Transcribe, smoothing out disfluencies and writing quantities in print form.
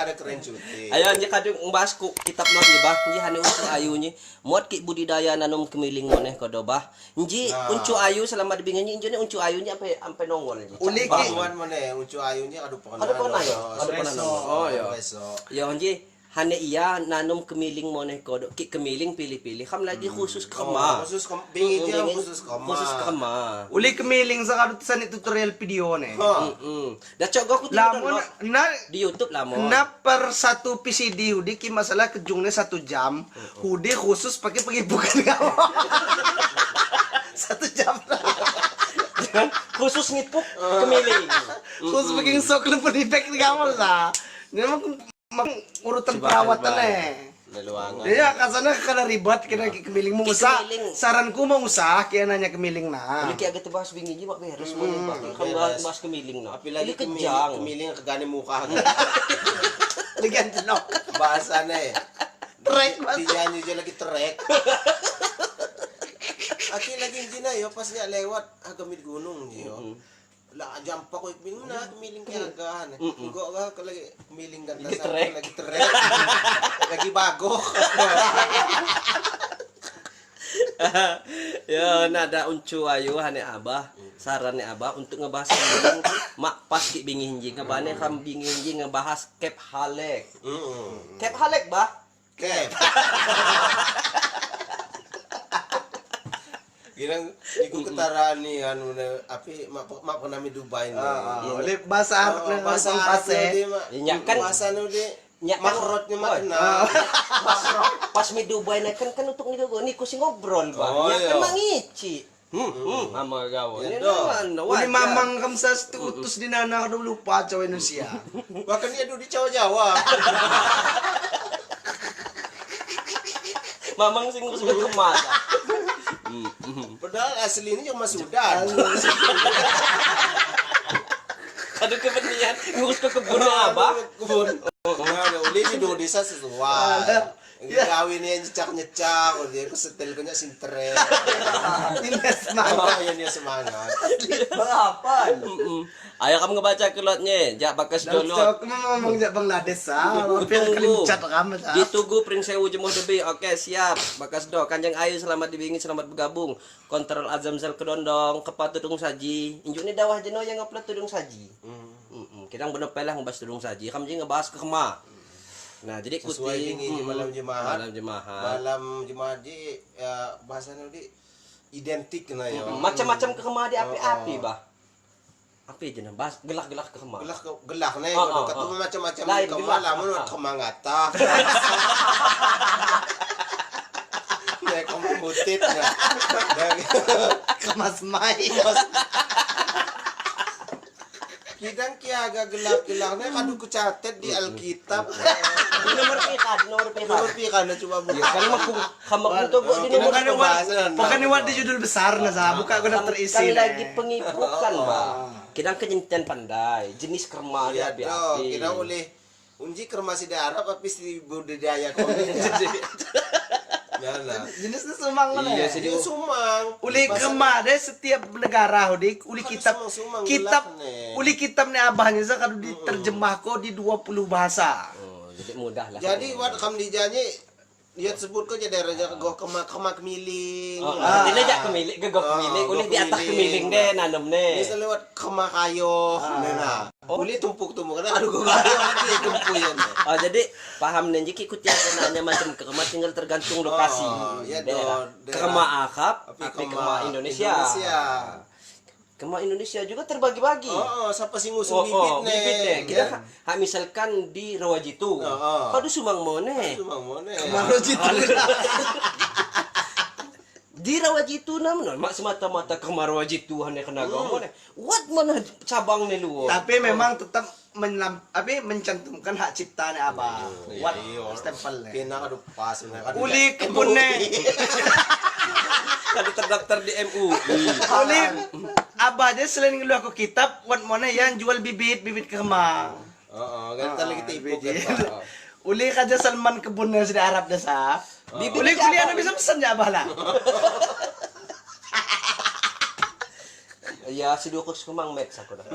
Kada keren cuti. Ayo nyi kadu ngbahas ku kitab not nyi bah. Nji hane uncu ayu nyi. Muat ki budidaya nanum kemiling moneh kodo bah. Nji uncu ayu selama di bingi nyi nji ni uncu ayu nyi ampe ampe nongol nji. Uli Bah ki muat moneh uncu ayu nyi kadu pernah Kadu pernah yo. Kadu pernah nongol. Oh yo. Yo nji hane iya nanum kemiling moneh kodo ki kemiling pilih-pilih kam lagi khusus kerma. Oh, khusus bingi ji khusus kerma. Khusus kerma. Uli kemiling sa kadu sani tutorial video ne. Dah cok aku Lamun na di YouTube lamun. Na per satu PCD hudi ki masalah kejungnya 1 jam, hudi khusus pakai pengibukan kamu. 1 jam. Khusus ngipuk kemiling. Khusus pakai sok lu penipek kamu lah. Ini mah urutan perawatan nih. Iya, kasana kada ribet kena kemiling mau usah. Saranku mau usah kena nanya kemiling nah. Ini agak tebas bingi ji mak beres mau nih Pak. Kan bahas kemiling nah. Tapi lagi kejang. Kemiling kegane muka. Lagi anjelok. Bahasane. Trek mas. Dijanji je lagi trek. Aki lagi jina yo pas nya lewat agak mid gunung ji yo. Lah jampak ko ikmiling na kemiling kaya agahan. Enggak ka lagi kemiling ganta sa lagi trek. Lagi bagok. Ya nada uncu ayu hane abah, saran abah untuk ngebahas kemiling mak pas ki bingi hinji ngebane kam bingi hinji ngebahas kep halek. Kep halek bah? Kep. Girang iku ketaraan ni anu api mak mak pernah mi Dubai ni. Oleh bahasa Arab na bahasa Arab ni Ya kan bahasa nu di makrotnya makna. Pas mi Dubai na kan kan untuk ni ni ku sing ngobrol bah. Ya kan mangici. Mama gawo. Ya Uli mamang kam sa utus di nana kadu lupa cawa Indonesia. Bahkan dia duduk di Jawa Jawa. Mamang sing ngurus kemana? Padahal aslinya cuma Sudan. Aduh kepentingan ngurus ke kebun abah. Kebun. Nah, uli di desa sesuai. Kawin yang nyecak-nyecak, dia kesetel kena sintre. Ini semangat. Oh, ini semangat. Bang Ayo kamu ngebaca kelotnya, jak bakas dulu. Aku mau ngomong jak Bangladesh ah. Tunggu. Ditunggu Pring Sewu Jemuh Debi. Oke, siap. Bakas do. Kanjeng Ayu selamat dibingin, selamat bergabung. Kontrol Azam Zel Kedondong, kepat tudung saji. Injuk ni dawah jeno yang ngupload tudung saji. Kita bener pelah ngebahas tudung saji. Kamu je ngebahas ke kema. Nah, jadi sesuai ini malam jemaat. Malam jemaat. Malam jemaat di ya, bahasanya di identik nah ya. Macam-macam ke kema di api-api, bah. Api je nah, bahas gelak-gelak ke kema. Gelak gelak nih, kalau ketemu macam-macam kema lah mun kema ngata. Nek kema butit nah. Kema semai. Kidang kia agak gelap-gelap nih kadu kucatet di Alkitab. Nomor pika, nomor pika. Nomor pika na coba buka. Ya kan makung kamak untuk di nomor Pokoknya wat di judul besar nah sa, buka gua daftar isi. Kan lagi pengipukan, Pak. Kidang kenyentian pandai, jenis kerma dia api. Kidang oleh unji kerma si di Arab tapi si budidaya komik. Jenisnya sumang lah. Iya, sih sumang. Uli kerma deh setiap negara uli kitab kitab uli kitab nih abahnya sa kalau diterjemah kok di 20 bahasa. Oh, jadi mudah lah. Jadi wat kam dijanya dia sebut kok jadi raja goh kema kema kemiling. Ini aja kemiling, goh kemiling. Uli di atas kemiling deh nanam nih. Bisa lewat kema kayo, nah. Uli tumpuk-tumpuk karena aduh goh kayo lagi tumpuyan. Oh, jadi paham nih jiki ikut yang nanya macam kema tinggal tergantung lokasi. Ya daerah. Kema akap, tapi kema Indonesia. Kema Indonesia juga terbagi-bagi. Oh, siapa sih ngusung bibit nih? Kita hak misalkan di Rawajitu. Kadu sumang mone. Sumang mone. Kema Rawajitu. Di Rawajitu namun mak semata-mata kema Rawajitu hanya kena gaul mone. What mana cabang nih lu? Tapi memang tetap mencantumkan hak cipta nih abah. What stempel nih. Kena kadu pas. Uli kebun nih. Kadu terdaftar di MUI. Uli abah aja selain ngeluh aku kitab, wat mana yang jual bibit kema. Oh, kan kita lagi tipu kan. Uli kaja Salman kebunnya sudah Arab dah sa. Uli kuliah bisa pesan ya abah lah. Ya, si Dukus kumang met aku dah.